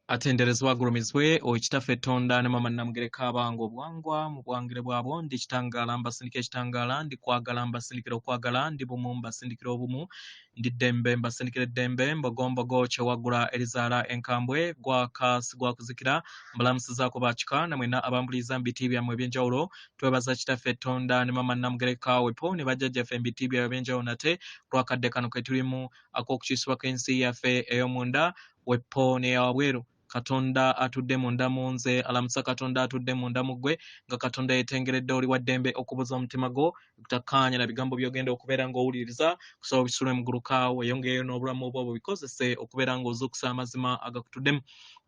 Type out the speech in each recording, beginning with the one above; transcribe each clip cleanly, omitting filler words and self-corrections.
Atenderezebwa agulumizibwe oyo Kitaffe Ttonda ne Maama Nnamugereka abange obuwangwa mu buwangire bwabwo. Ndi kitangaala mbasindikira ekitangaala, ndi kwagala mbasindikira okwagala, ndi bumu mbasindikira obumu, ndi ddembe mbasindikira eddembe, mbogombogo kyewaggula erizaala enkambwe, gwaka sigwakuzikira. Mbalamusizaako bakika na mwenna abambuliza mu biti byammwe eby'enjawulo. Twebaza Kitaffe Ttonda ne Maama Nnamugereka wepo ne bajjajjaffe mu biti byabwe eby'enjawulo nate lwakadde kano ke tulimu ak'okukyusibwa kw'ensi yaffe ey'omunda wepo n'eyawabweru. Katonda atudde munda mu nze alamusa Katonda atudde munda mu ggwe, nga Katonda yeetengeredde oli wa ddembe okubuza omutima gwo gutakkaanya na bigambo by'ogenda okubeera ng'owuliriza, kusaba obisule mu guluka weeyongereyo n'obulamu bwo bubikozese okubeera ng'ozuukusa amazima agakutuddemu.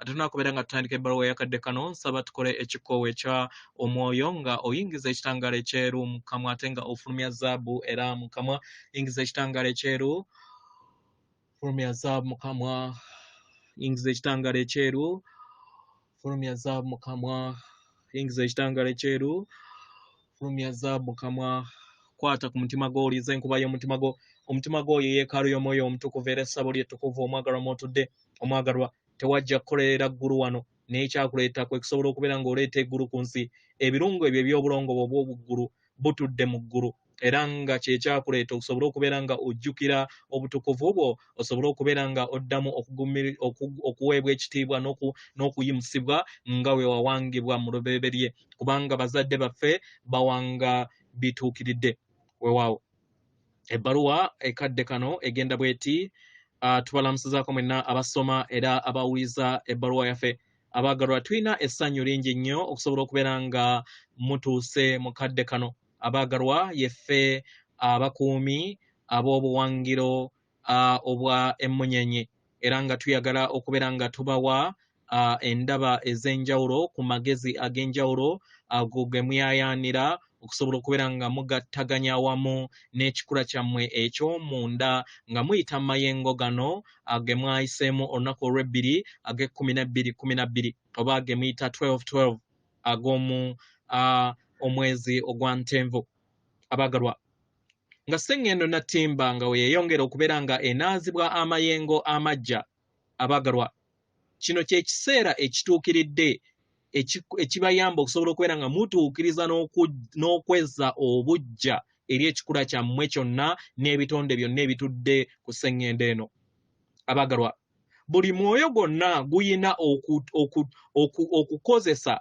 Ate tunakubeera nga tutandika ebbaluwa eyakadde kano, nsaba tukole ekikoowe ekya omwoyo nga oyingiza ekitangaala ekyeru mu kamwa ate nga ofulumya zaabu era mu kamwa. Yingiza ekitangaala ekyeru, fulumya zaabu mu kamwa. Yingiza ekitangaala ekyeru, fulumya zaabu mu kamwa. Yingiza ekitangaala ekyeru, fulumya zaabu mu kamwa. Kwata ku mutima gwo, owulirize enkuba y'omutima gwo. Omutima gwo ye yeekaalu y'omwoyo omutukuvu era essabo lye ettukuvu omwagalwa mw'otudde. Omwagalwa, tewajja kukolerera ggulu wano, naye ekyakuleeta kwe kusobola okubeera ng'oleeta eggulu ku nsi. Ebirungo ebyo eby'obulongo bwo obw'obuggulu butudde mu ggulu, era nga kye kyakuleeta okusobola okubeera nga ojjukira obutukuvu bwo, osobole okubeera nga oddamu okuweebwa ekitiibwa n'okuyimusibwa nga bwe wawangibwa mu lubereberye, kubanga bazadde baffe bawanga bituukiridde. Weewaawo. Ebbaluwa ekadde kano egenda bw'eti, tubalamusizaako mwenna abasoma era abawuliza ebbaluwa yaffe. Abaagalwa, tulina essanyu lingi nnyo okusobola okubeera nga mutuuse mu kadde kano. Abaagalwa, yeffe abakuumi ab'obuwangiro obwa emmunyenye, era nga tuyagala okubeera nga tubawa endaba ez'enjawulo ku magezi ag'enjawulo ago ge muyayaanira okusobola okubeera nga mugattaganya wamu n'ekikula kyammwe eky'omunda nga muyita mu mayengo gano ge mwayiseemu olunaku olw'ebbiri ag'ekkumi n'ebbiri kkumi na bbiri oba ge muyita 12 12 ag'omu omwezi ogwa Ntenvu. Abaagalwa, nga Sseŋŋendo Nattimba nga we yeeyongera okubeera nga enaazibwa amayengo amajja, abaagalwa, kino kye kiseera ekituukiridde ekibayamba okusobola okubeera nga mutuukiriza n'okwezza obuggya eri ekikula kyammwe kyonna n'ebitonde byonna ebitudde ku sseŋŋendo eno. Abaagalwa, buli mwoyo gwonna guyina okukozesa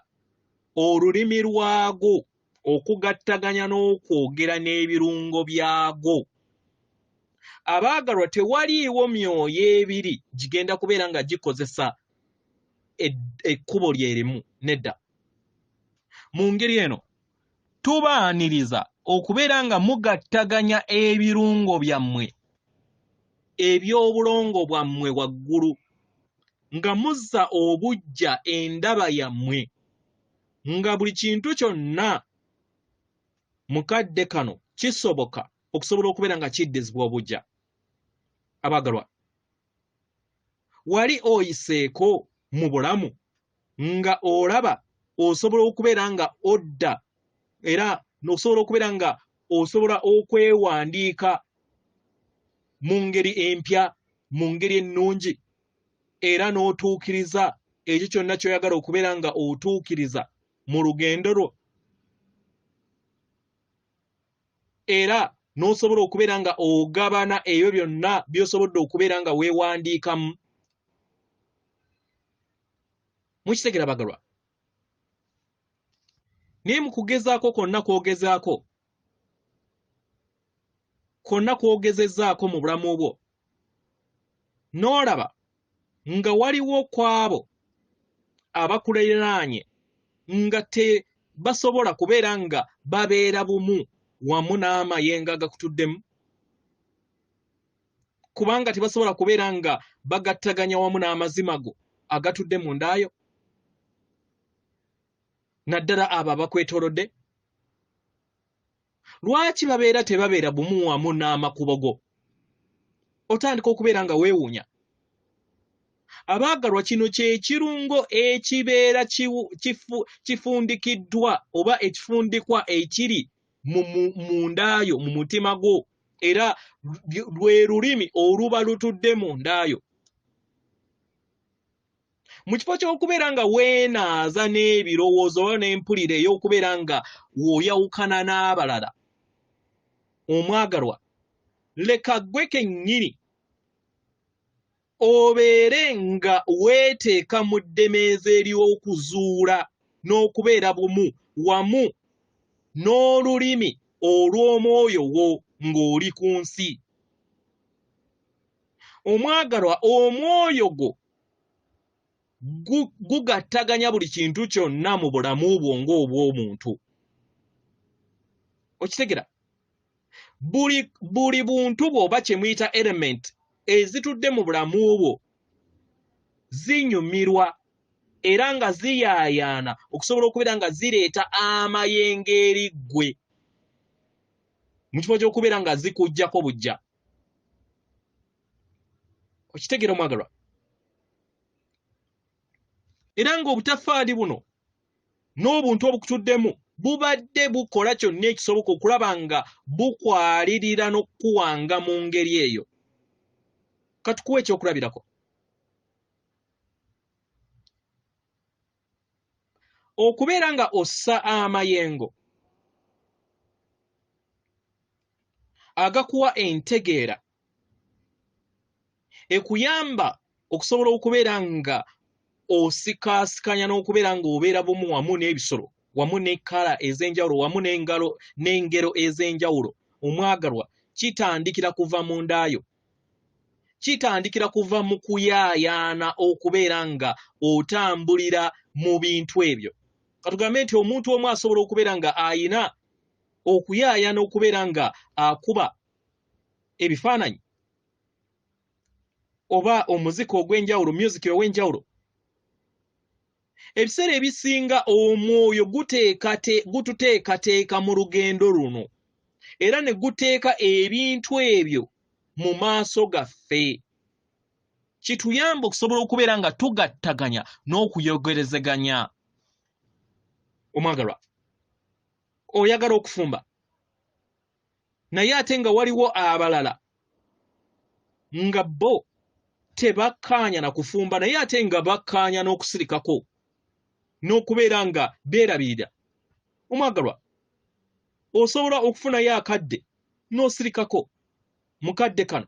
olulimi lwagwo okugattaganya n'okwogera n'ebirungo byagwo. Abaagalwa, tewaliiwo myoyo ebiri gigenda kubeera nga gikozesa ekkubo lye limu, nedda. Mu ngeri eno tubaaniriza okubeera nga mugattaganya ebirungo byammwe eby'obulongo bwammwe waggulu, nga muzza obuggya endaba yammwe, nga buli kintu kyonna mu kadde kano kisoboka okusobola okubeera nga kiddizibwa obuggya. Abaagalwa, wali oyiseeko mu bulamu nga olaba osobola okubeera nga odda era n'osobola okubeera nga osobola okwewandiika mu ngeri empya, mu ngeri ennungi, era n'otuukiriza ekyo kyonna ky'oyagala okubeera nga otuukiriza mu lugendo lwo, era n'osobola okubeera nga ogabana ebyo byonna by'osobodde okubeera nga weewandiikamu. Mukitegera bagalwa? Naye mu kugezaako kwonna kw'ogezaako, kwonna kw'ogezezzaako mu bulamu bwo, n'olaba nga waliwo kw'abo abakuliraanye nga tebasobola kubeera nga babeera bumu wamu n'amayengo agakutuddemu, kubanga tebasobola kubeera nga bagattaganya wamu n'amazima go agatudde mu ndaayo, naddala abo abakwetoolodde. Lwaki babeera tebabeera bumu wamu n'amakubo go? Otandika okubeera nga weewuunya. Abaagalwa, kino kye kirungo ekibeera kifundikiddwa oba ekifundikwa ekiri mu ndaayo mu mutima gwo, era lwe lulimi oluba lutudde mu ndaayo. Mu kifo ky'okubeera nga weenaaza n'ebirowoozo oba n'empulira ey'okubeera nga w'oyawukana n'abalala, omwagalwa, leka ggwe kennyini obeere nga weeteeka mu ddemeezi ery'okuzuula n'okubeera bumu wamu n'olulimi olw'omwoyo wo ng'oli ku nsi. Omwagalwa, omwoyo gwo gugattaganya buli kintu kyonna mu bulamu bwo ng'obw'omuntu. Okitegera? Buli buntu bwo oba kye muyita element ezitudde mu bulamu bwo zinyumirwa era nga ziyaayaana okusobola okubeera nga zireeta amayengo eri ggwe mu kifo ky'okubeera nga zikuggyako buggya. Okitegeera omwagalwa? Era ng'obutaffaali buno n'obuntu obukutuddemu bubadde bukola kyonna ekisoboka okulaba nga bukwalirira n'okukuwanga mu ngeri eyo. Katukuwe ekyokulabirako. Okubeera nga ossa amayengo agakuwa entegeera ekuyamba okusobola okubeera nga osikaasikanya n'okubeera ng'obeera bumu wamu n'ebisolo wamu ne kkala ez'enjawulo wamu n'engalo n'engero ez'enjawulo, omwagalwa, kitandikira kuva mu nda yo. Kitandikira kuva mu kuyaayaana okubeera nga otambulira mu bintu ebyo. Katugambe nti omuntu omu asobola okubeera nga ayina okuyaayaana okubeera nga akuba ebifaananyi oba omuziki ogw'enjawulo, music ow'enjawulo. Ebiseera ebisinga omwoyo gututeekateeka mu lugendo luno era ne guteeka ebintu ebyo mu maaso gaffe. Kituyamba okusobola okubeera nga tugattaganya n'okuyogerezeganya. Omwagalwa, oyagala okufumba naye ate nga waliwo abalala nga bo tebakkaanya na kufumba naye ate nga bakkaanya n'okusirikako n'okubeera nga beerabirira. Omwagalwa, osobola okufunayo akadde n'osirikako mu kadde kano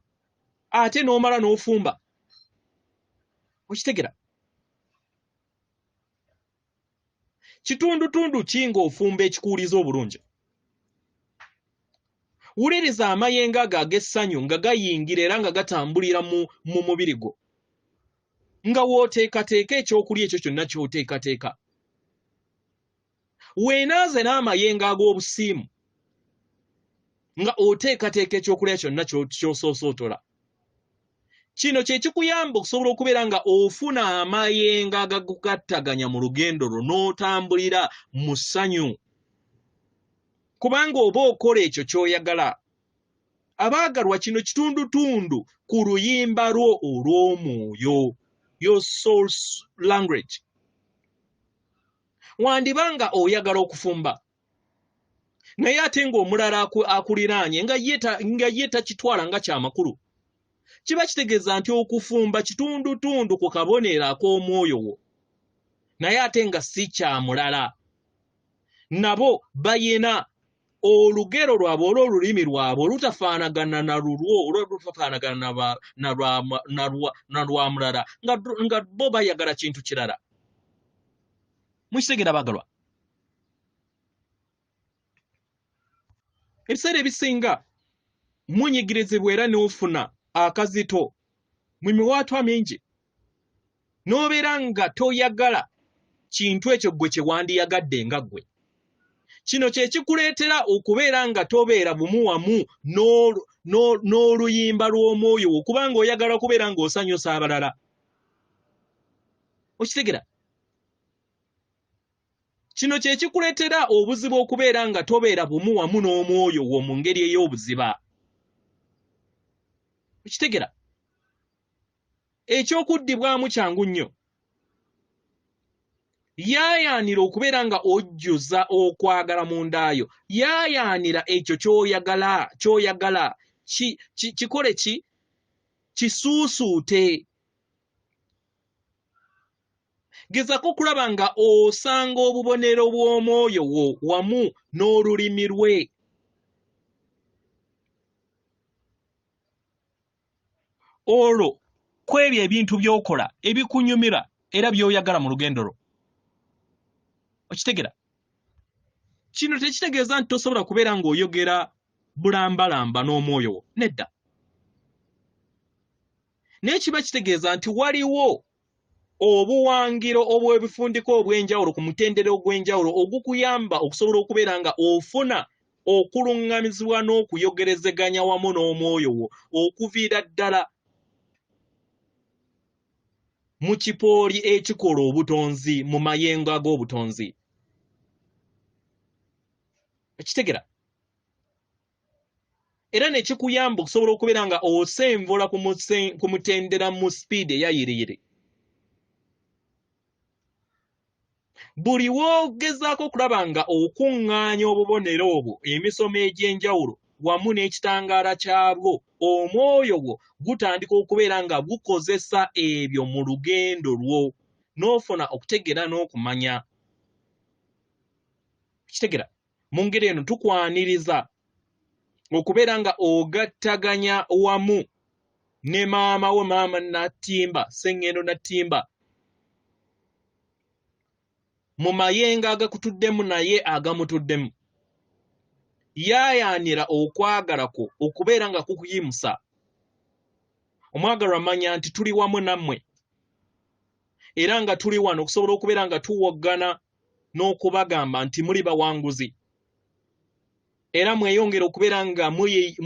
ate n'omala n'ofumba. Okitegera? Kitundutundu ki ng'ofumba ekikuwuliza obulungi? Wuliriza amayengo ago ag'essanyu nga gayingira era nga gatambulira mu, mu mubiri gwo nga w'oteekateeka ekyokulya ekyo kyonna ky'oteekateeka. Weenaaze n'amayengo ag'obusiimu nga oteekateeka ekyokulya kyonna ky'osoosootola. Kino kye kikuyamba okusobola okubeera nga ofuna amayengo agakugattaganya mu lugendo lwo n'otambulira mu ssanyu, kubanga oba okola ekyo ky'oyagala. Abaagalwa, kino kitundutundu ku luyimba lwo olw'omwoyo, your soul's language. Wandiba nga oyagala okufumba naye ate ng'omulala akuliraanye nga ye takitwala nga kyamakulu. Kiba kitegeeza nti okufumba kitundutundu ku kabonero ak'omwoyo wo naye ate nga si kya mulala. Nabo bayina olugero lwabwe oba olulimi lwabwe olutafaanagana na lulwo oba olutafaanagana na lwa mulala nga bo bayagala kintu kirala. Mukitegeera baagalwa? Ebiseera ebisinga munyigirizibwa era n'ofuna akazito mu miwaatwa mingi n'obeera nga toyagala kintu ekyo ggwe kye wandiyagadde nga ggwe. Kino kye kikuleetera okubeera nga tobeera bumu wamu n'oluyimba lw'omwoyo wo kubanga oyagala kubeera ng'osanyusa abalala. Okitegera? Kino kye kikuleetera obuzibu okubeera nga tobeera bumu wamu n'omwoyo wo mu ngeri ey'obuziba. Okitegera? Eky'okuddibwamu kyangu nnyo. Yaayaanira okubeera nga ojjuza okwagala mu nda yo. Yaayaanira ekyo ky'oyagala, ky'oyagala kikole ki? Kisuusuute. Gezaako okulaba nga osanga obubonero bw'omwoyo wo wamu n'olulimi lwe. Olwo ku ebyo ebintu by'okola ebikunyumira era by'oyagala mu lugendo lwo. Okitegera? Kino tekitegeeza nti tosobola kubeera ng'oyogera bulambalamba n'omwoyo wo. Nedda. Naye kiba kitegeeza nti waliwo obuwangiro obw'ebifundiko obw'enjawulo ku mutendera ogw'enjawulo ogukuyamba okusobola okubeera nga ofuna okuluŋŋamizibwa n'okuyogerezeganya wamu n'omwoyo wo okuviira ddala mu kipooli ekikola obutonzi mu mayengo ag'obutonzi. Okitegera? Era ne kikuyamba okusobola okubeera nga osenvula ku mutendera mu sipiidi eya yiriyiri. Buli w'ogezaako okulaba nga okuŋŋaanya obubonero obwo, emisomo egy'enjawulo wamu n'ekitangaala kyabwo, omwoyo gwo gutandika okubeera nga gukozesa ebyo mu lugendo lwo, n'ofuna okutegeera n'okumanya. Kitegera? Mu ngeri eno tukwaniriza okubeera nga ogattaganya wamu ne maama wo, maama Nattimba, Sseŋŋendo Nattimba, mu mayengo agakutuddemu naye agamutuddemu. Yaayaanira okwagala kwo okubeera nga kukuyimusa. Omwagalwa, manya nti tuli wamu nammwe era nga tuli wano okusobola okubeera nga tuwoggana n'okubagamba nti muli bawanguzi era mweyongere okubeera nga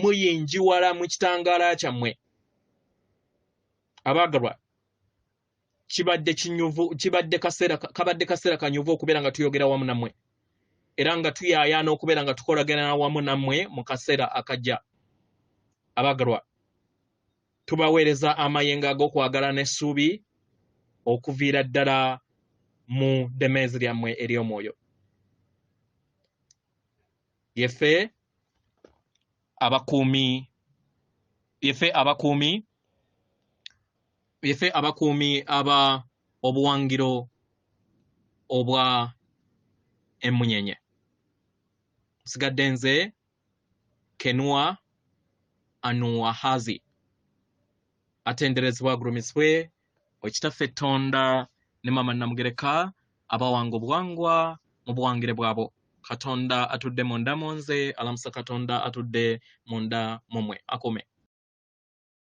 muyingiwala mu kitangaala kyammwe. Abaagalwa, kibadde kinyuvu, kibadde kaseera, kabadde kaseera kanyuvu okubeera nga tuyogera wamu nammwe era nga tuyaayaana okubeera nga tukolagana wamu nammwe mu kaseera akajja. Abaagalwa, tubaweereza amayengo ag'okwagala n'essuubi okuviira ddala mu ddemeezi lyammwe ery'omwoyo. Yeffe abakuumi, yeffe abakuumi, yeffe abakuumi aba obuwangiro obwa emmunyenye. Nsigadde nze Kenua Anuahazi. Atenderezebwa agulumizibwe Ekitaffe Ttonda ne Maama Namugereka abawanga obuwangwa mu buwangire bwabo. Katonda atudde munda mu nze alamusa Katonda atudde munda mu mmwe. Akuume.